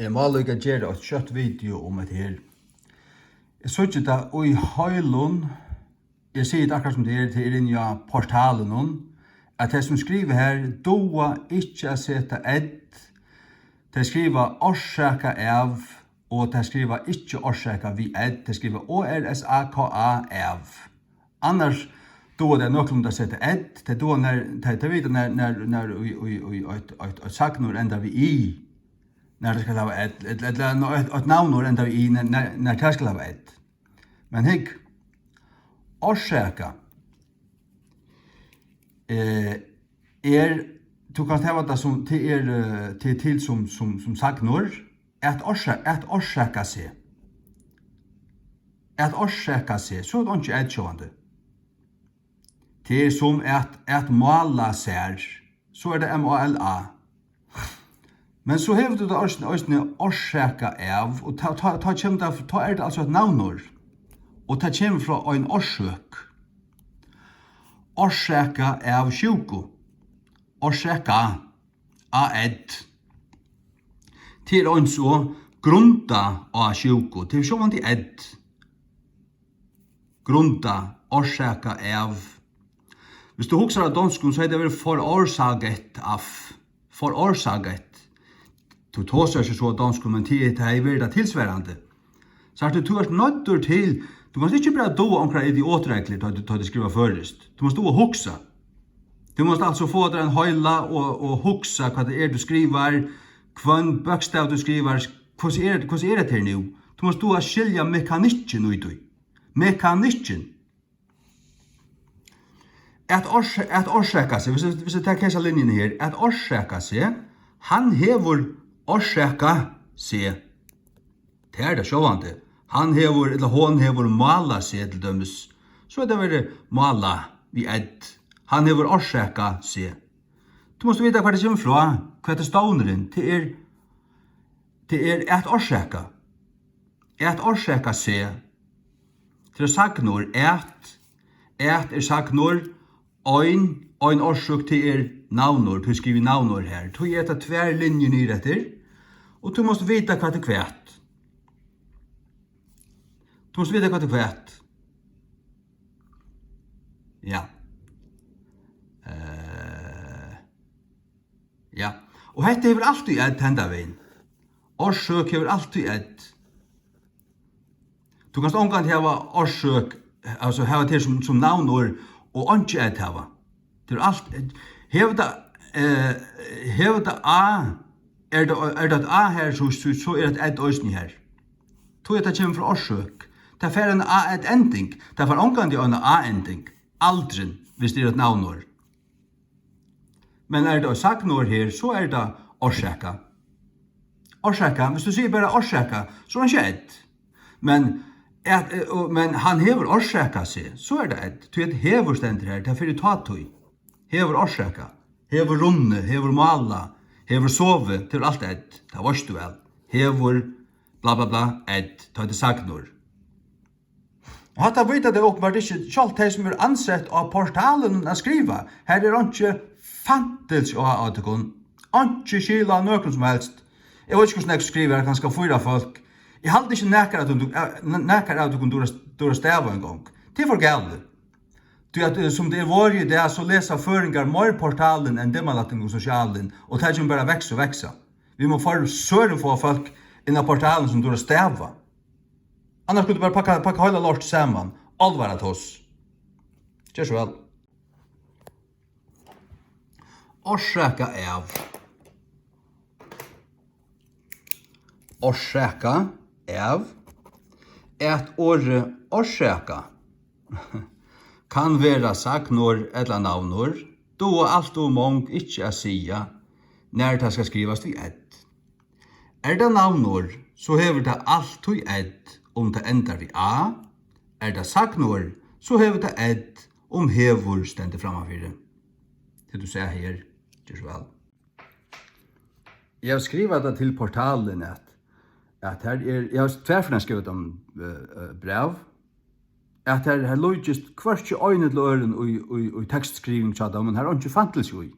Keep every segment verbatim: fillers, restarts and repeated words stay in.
Eg má líka gera eitt skjótt video um hetta her. Eg síggi tað í heilum, eg sigi tað akkurát sum tað er, tað er inni á portalinum, at tey sum skriva her, duga ikki at seta ð, tey skriva orsaka av, og tey skriva ikki orsaka við ð, tey skriva O R S A K A av. Annars duga tey nøkulunda at seta ð, tey duga nær, tey, tey vita nær, nær, nær í, í, í eitt, eitt, eitt sagnorð endar við i, nær tað skal hava ð, ella, ella nær eitt, eitt navnorð endar við i, nær, nær, nær tað skal hava ð. Men hygg, orsaka, eh, er, tú kanst hava tað sum, tað er, eh, tað er til sum, sum, sum sagnorð, at orsa-, at orsaka seg. At orsaka seg, so er tað einki ð sjálvandi. Tað er sum at, at mála sær, so er tað M A L A. Men so hevur tú tað eisini, eisini orsaka av, og tá, tá, tá kemur tað, tá er tað altso eitt navnorð, og tað kemur frá ein orsøk. Orsaka av sjúku. Orsaka, A ð. Tað er eins og grunda á sjúku. Tað er sjálvandi ð. Grunda, orsaka av. Hvis tú hugsar av donskum, so hevði tað verið forårsaget af. Forårsaget. Tú tosar ikki so á donskum, men tað, tað hevði verið tað tilsvarandi. Sært tú, tú ert noyddur til, tú kanst ikki bara duga onkrar idiotreglur, tá tú, tá tú skrivar føroyskt. Tú mást duga at hugsa. Tú mást altso fáa tær ein heila og, og hugsa hvat tað er, tú skrivar, hvønn bókstav tú skrivar, hvussu er, hvussu er hetta her nú? Tú mást duga at skilja mekanikkin í tí. Mekanikkin. At orsa-, at orsaka seg, hvis, hvis eg taki hesa linjuna her, at orsaka seg, hann hevur orsakað seg. Tað er tað sjálvandi. Hann hevur, ella hon hevur málað seg til dømis. So hevur tað verið málað við ð. Hann hevur orsakað seg. Tú mást vita, hvar tað kemur frá, hvat er stovnurin. Tað er, tað er at orsaka. At orsaka seg. Tað er sagnorð, at. At er sagnorð. Ein, ein orsøk, tað er navnorð. Tú skrivar navnorð her. Tú er hetta tvær linjur niður eftir. Og tú mást vita, hvat er hvat. Tú mást vita, hvat er hvat. Ja. Eh, ja. Og hetta hevur altíð ð henda vegin. Orsøk hevur altíð ð. Tú kanst ongantíð hava orsøk, altso hava tað sum, sum navnorð og einki ð hava. Tað er alt, hevur tað, eh, hevur tað a, er tað, er tað eitt a her, so, so, so er eitt ð eisini her. Tí at tað kemur frá orsøk. Tað fær eina a ð-ending. Tað fær ongantíð eina a-ending. Aldrin, hvis tað er eitt navnorð. Men er tað eitt sagnorð her, so er tað orsaka. Orsaka, hvis tú sigur bara orsaka, so er hann skeitt. Men, at, eh, og, men hann hevur orsakað seg, so er tað ð. Tí at hevur stendur her, tað fer í tátíð. Hevur orsakað, hevur runnið, hevur málað, hevur sovið, tað er alt ð. Tað veitst tú væl. Hevur, bla, bla, bla, ð. Tá er tað sagnorð. Og hatta vita tey uppenbart ikki, sjálvt tey, sum eru ansett á portalinum at skriva. Har er einki fantilsi á, á tykkum. Einki skil á nøkrum sum helst. Eg veit ikki, hvussu nógv skriva, har er kanska fýra fólk. Eg haldi ikki, nakar av tykkum, eh, n-, nakar av tykkum dugir at, dugir at stava eingong. Tað er for galið. Tí at, eh, sum tað er vorðið í dag, so lesa føroyingar meir portalin enn Dimmalætting og Sosialin, og tað kemur bara at vaksa og vaksa. Vit mugu for søren fáa fólk inn á portalin, sum dugir at stava. Annars skuldi tú bara pakka, pakka heila lortið saman. Álvara tos. Ger so væl. Orsaka av. Orsaka av. At orðið orsaka kann vera sagnorð ella navnorð, duga alt ov mong ikki at siga, nær tað skal skrivast við ð. Er tað navnorð, so hevur tað altíð ð, um tað endar við a. Er tað sagnorð, so hevur tað ð, um hevur stendur frammanfyri. Tað tú sært her, ger so væl. Eg havi skrivað tað til portalin, at, at her er, eg havi tvær ferðir skrivað tað, eh, eh, bræv, at her, her líkist hvørki ein ella øðrum í, í, í tekstskriving hjá teimum, men her er einki fantilsi í.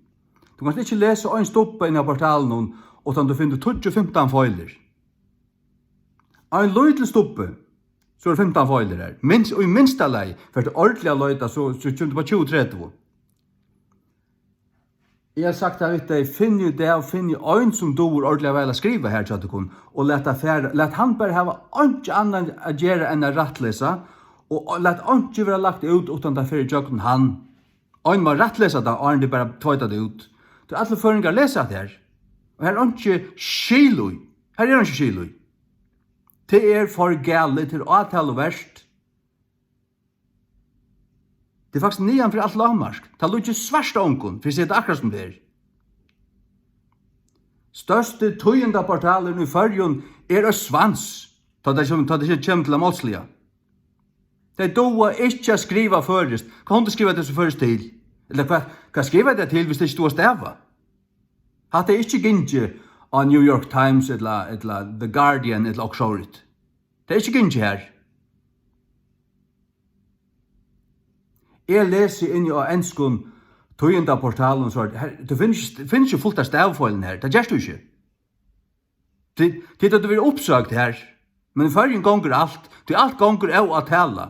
Tú kanst ikki lesa ein stubba inn á portalinum, uttan tú finnur tíggju, fimtan feilir. Ein lítil stubbi, so eru fimtan feilir har. Minst, í minsta lagi, fert tú ordiliga at leita, so, so kemur tú upp á tjúgu tretivu. Eg havi sagt tað við tey, finn í dag, finn í ein sum dugir ordiliga væl at skriva har hjá tykkum, og lat tað fara, lat hann bara hava einki annað at gera enn at rættlesa, og, og lat einki vera lagt út, uttan tað fer ígjøgnum hann. Ein má rættlesa tað, áðrenn tey bara tveita tað út. Tí allir føroyingar lesa hatta her, og har er einki skil í. Har er einki skil í. Tað er for galið, tað er átaluvert. Tað er faktiskt niðan fyri alt lágmark. Tað líkist svart á ongum, fyri at siga tað akkurát sum tað er. Størsti tíðindaportalurin í Føroyum er eitt svans, tá tað kemur, tá tað kemur til tað málsliga. Tey duga ikki at skriva føroyskt. Hvat hundur skriva tey so føroyskt til? Ella hvat, hvat skriva tey til, viss tey ikki duga at stava? Hatta er ikki gingið á New York Times ella, ella The Guardian ella okkurt sovorðið. Tað er ikki gingið har. Eg lesi inni á enskum tíðindaportalum, so her, tú finnur ikki, finnur ikki fult av stavifeilum her. Tað gert tú ikki. Tit, tit høvdu verið uppsøgd her. Men í Føroyum gongur alt, tí alt gongur av at tala.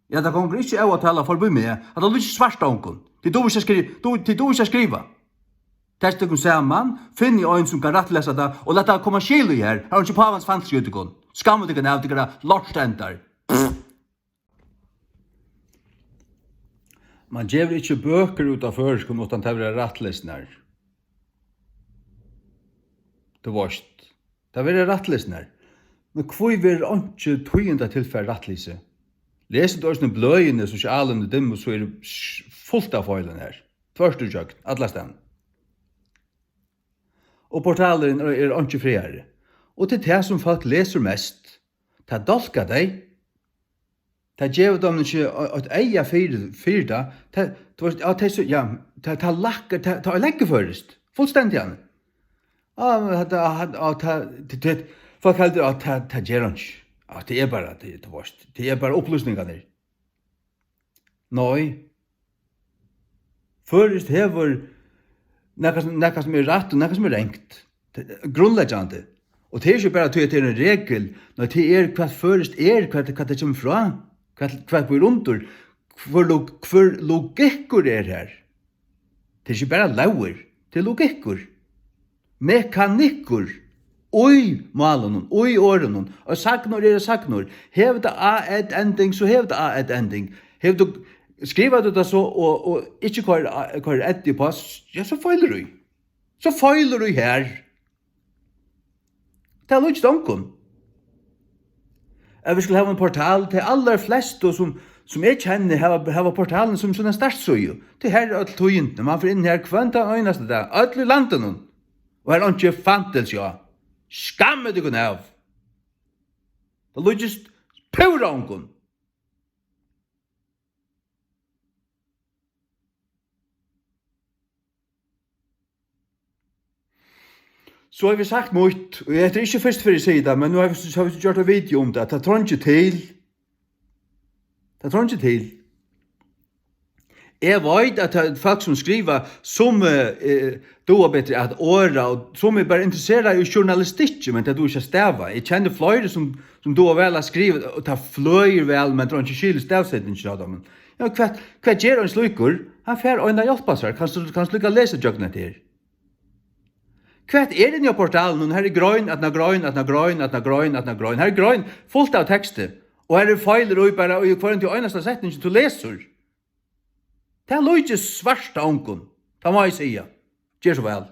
Ja, tað gongur ikki av at tala forbi meg, at tað líkist svart á ongum. Tit duga ikki at skri-, du-, tit duga ikki at skriva. Takið tykkum saman, finnið ein sum kann rættlesa tað, og lat tað koma skil í her. Har er einki pávans fansi í tykkum. Skammið tykkum av tykkara lortendar. Man gevur ikki bøkur út á føroyskum, uttan tær verða rættlesnar. Tú veitst, tær verða rættlesnar. Men hví verður einki tíðindatilfar rættlesið? Lesur tú eisini bløðini, sosialini, dimmu, so er s-, fult av feilum har. Tvørtur ígjøgn, allastaðni. Og portalurin er, er einki frægari. Og tað er tað, sum fólk lesur mest. Tað dálkar tey. Tað gevur teimum ikki ei-, eitt eyga fyri, fyri tað. Tað, tú veitst, ja, tað er so, ja, tað, tað lækkar, tað, tað er leggur føroyskt. Fullstendiga. Ja, men hetta, hetta, ja, tað, tað, tað, fólk heldur, at tað, tað ger hann ikki. Ja, tað er bara, tað, tú veitst, tað er bara upplýsingarnir. Nei. Føroyskt hevur nakað sum, nakað sum er rætt og nakað sum er rangt. Tað er grundleggjandi. Og tað er ikki bara tí, at tað er ein regul, nei, tað er, hvat føroyskt er, hvat, hvat tað kemur frá, hvat, hvat býr undir, hvør lo-, hvør logikkur er her. Tað er ikki bara lógir, tað er logikkur. Mekanikkur í málinum, í orðunum. Og sagnorð er eitt sagnorð. Hevur tað a-ed-ending, so hevur tað a-ed-ending. Hevur tú, skrivar tú tað so og, og ikki koyrir a-, koyrir ed í pás, ja, so feilir tú. So feilir tú her. Tað líkist ongum. At vit skulu hava ein portal, tey allarflestu, sum, sum eg kenni, hava, hava portalin sum sína startsíðu. Tað her er øll tíðindini. Man fer inn her hvønn tann einasta dag, øll í landinum. Og har er einki fantilsi á. Skammið tykkum av. Tað líkist púra ongum. So havi eg sagt mítt, og hetta er ikki fyrst fyri eg sigi tað, men nú havi eg, havi eg gjørt eitt video um tað, tað treingir til. Tað treingir til. Eg veit, at tað eru fólk, sum skriva, sum, eh, duga betri at orða, og sum er bara interesserað í journalistikki, men tað duga ikki at stava. Eg kenni fleiri, sum, sum duga væl at skriva, og tað fløgir væl, men tað er ikki skil í stavsetingini hjá teimum. Ja, hvat, hvat ger ein slíkur? Hann fær ein at hjálpa sær. Kanst tú, kanst tú líka lesa gjøgnum hetta her? Hvat er inni á portalinum? Her er grein, aftan á grein, aftan á grein, aftan á grein, aftan á grein. Her er grein, fult av teksti. Og her er feilir í bara í hvørjum tí einasta setningi, tú lesur. Tað líkist svart á ongum. Tað má eg siga. Ger so væl.